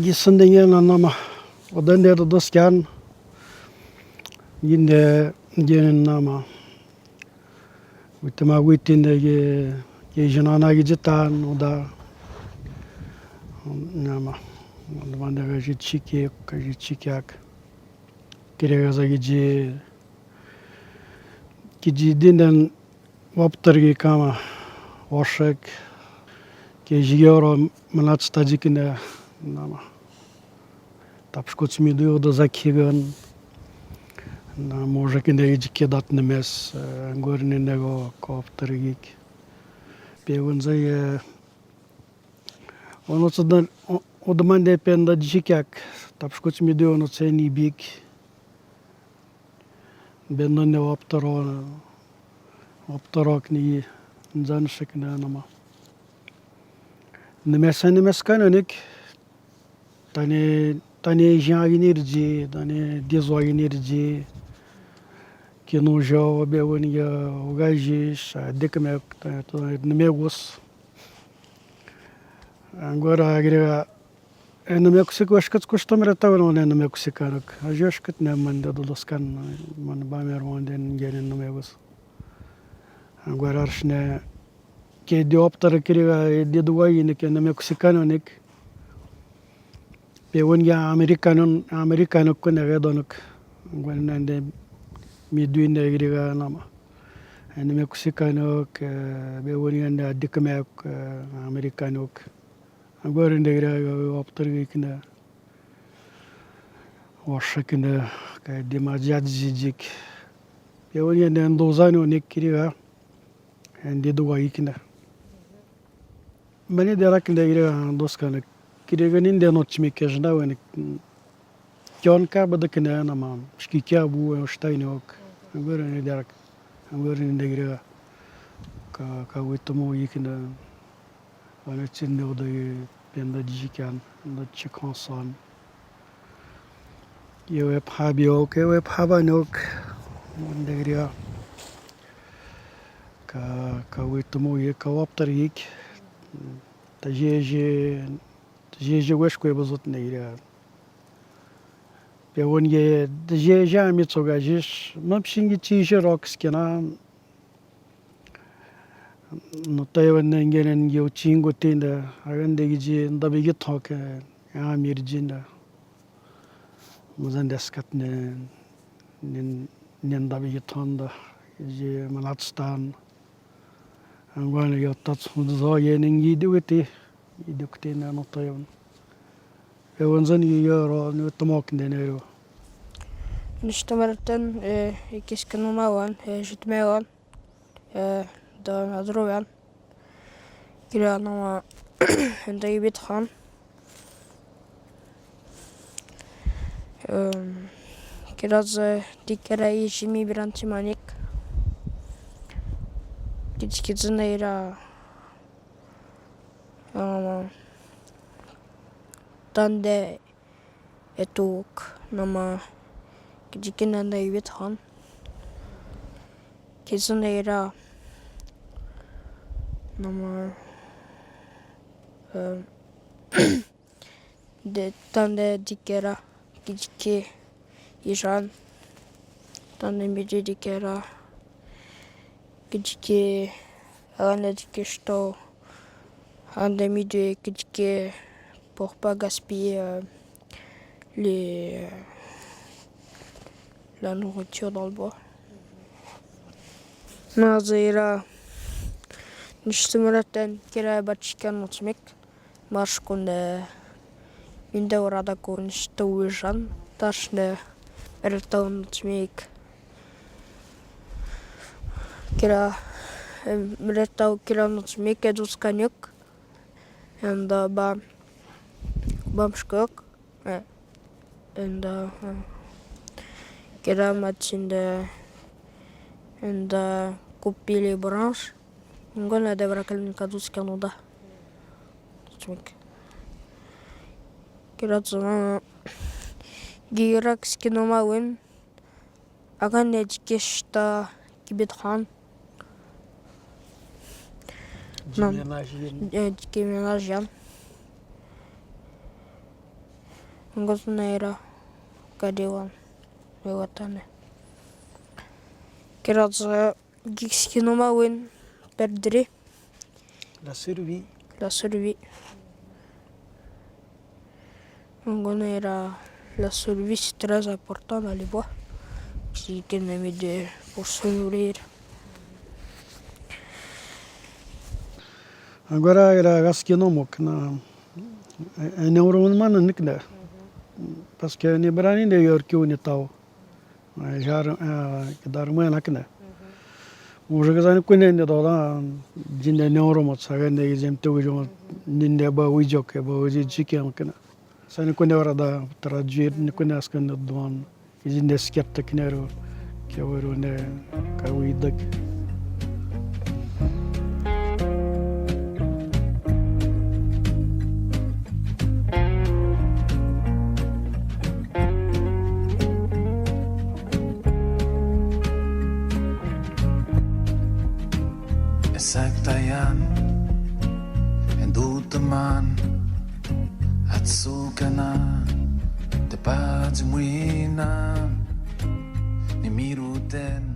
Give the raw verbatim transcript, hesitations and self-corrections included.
Gi sinding ina nama. Oda nde dodoskan. Ginde, ginen nama. Witema witin de ge, ge jinana gi jitan, oda. Nama. Oda bande ga jitsikek, ga jitsikek. Kiri gaza gi ji, gi ji dinden waptar gi kama, washek, ke jigi oro manatsi ta jikina, nama. Tapskots mi du oda zakigan, na moja kinde gi jike dat nemes, eh, ngor ni nego ko waptar gik. Pe wonza ye, ono tsodan, o, oda mande penda jikak, tapskots mi du ono tse ni bik. Bendo ne waptaro, waptaro kini nzan sekne nama. Nemes, nemes kanonik, tane, tane jian ginirji, tane dizwa ginirji, kinu jo be woni ga, ugaji, sa dekmek, tane, tane nemegus. Angora agriga, eh, nemekusik washkat kustomere tawon, eh, nemekusik kanuk. Ajo washkat ne mande dodoskan, man bamer mande ngene nemekus. Angora arsne ke di optar kiriga, eh, di duwa ini ke nemekusik kanonik. Be woni ga Amerikanon, Amerikanuk kune ga donuk. Angora nande mi duinde kiriga nama. Eh, nemekusik kanuk, eh, be woni ga nde dekmek, eh, Amerikanuk. Angora nde kiriga, eh, optar kine. Washa kine, ka di ma jat jijik. Be woni ga nde ndozani onik kiriga. Eh, ndi duwa ikine. Mani dera kinde kiriga, eh, doskane. Kiriga ni nde no timi ke jina wene. Kion ka bada kine nama. Shki kia bu, eh, shtaine ok. Angora ni dera. Angora ni nde kiriga. Ka, ka witomo ikine. Wane tinde oda penda jikan, oda chikansan. Ye we phabi ok, we phabani ok. Nde kiriga. Ka, ka witomo ye, ka waptar ik. Ta jeje, ta jeje wesh kwe bozot nde kiriga. Pe woni ge, ta jeje ami tsoga jish. Mam shingi ti je rok skena. No taiwan ne ngenen ge utingo tinda. Agan de giji ndabi gi tok, eh, ami rijinda. Muzan deskat ne, ne, ne ndabi gi tonda. Giji malatstan. Angwana yo tats hunzo ye ningi di witi. Di witi na no taiwan. E wanzan gi yoro ni tomok nde ne ro. Nishtomartan, eh, ikis kanuma wan, eh, jitme wan. Eh, da nadrowan. Kira nama, enda ibit han. Em, kira ze dikera i jimi biran timanik. Kits, kits neira. Em, tande etuk nama kits kina nda ibit han. Kits neira. Nama, em, de, tande dikera, kits ke iran. Tande midi dikera, kits ke, ande dike sto, ande midi kits ke, pour pas gaspiller, euh, les, euh, la nourriture dans le bois. Na zeira, nishtumaraten kira bachikan no tmik. Marsh kunde, inde orada kun stowijan, tashne, meretaun tmik. Kira, em, meretau kira no tmik, edus kanyuk. Enda ba, bamskok. Eh, enda, eh, kira matsinde, enda kupili branche. Ngona de brakal ni kadus kanoda. Tmik. Kira tsuma. Girak skinoma wen. Akan ne dike shta kibit han. Nam. Dike menajian. Eh, dike menajian. Ngos naira kadewan, e watane. Kera za gik skin o mawen, perdre. La survie. La survie. Ngos naira la survie, c'est très important dans les bois. Si kena mi de pour se nourrir. Agora era gaskin o mok na, e, e, ne oro mana nikna. Parce que ne brani ne yor kiu ne tau. Ai, jar, eh, kidar mwe nakne. Mo je kazani kune ne doda, jinde ne oro mot saga ne jim tu jo, ninde ba wi jo ke ba wi ji ke makna. Sani kune ora da traduire, ne kune askan ne duan. Jinde skepta kine ro, ke oro ne ka wi dak. E saktayan, e duteman, atsukana, te pajimwina, ni miruten.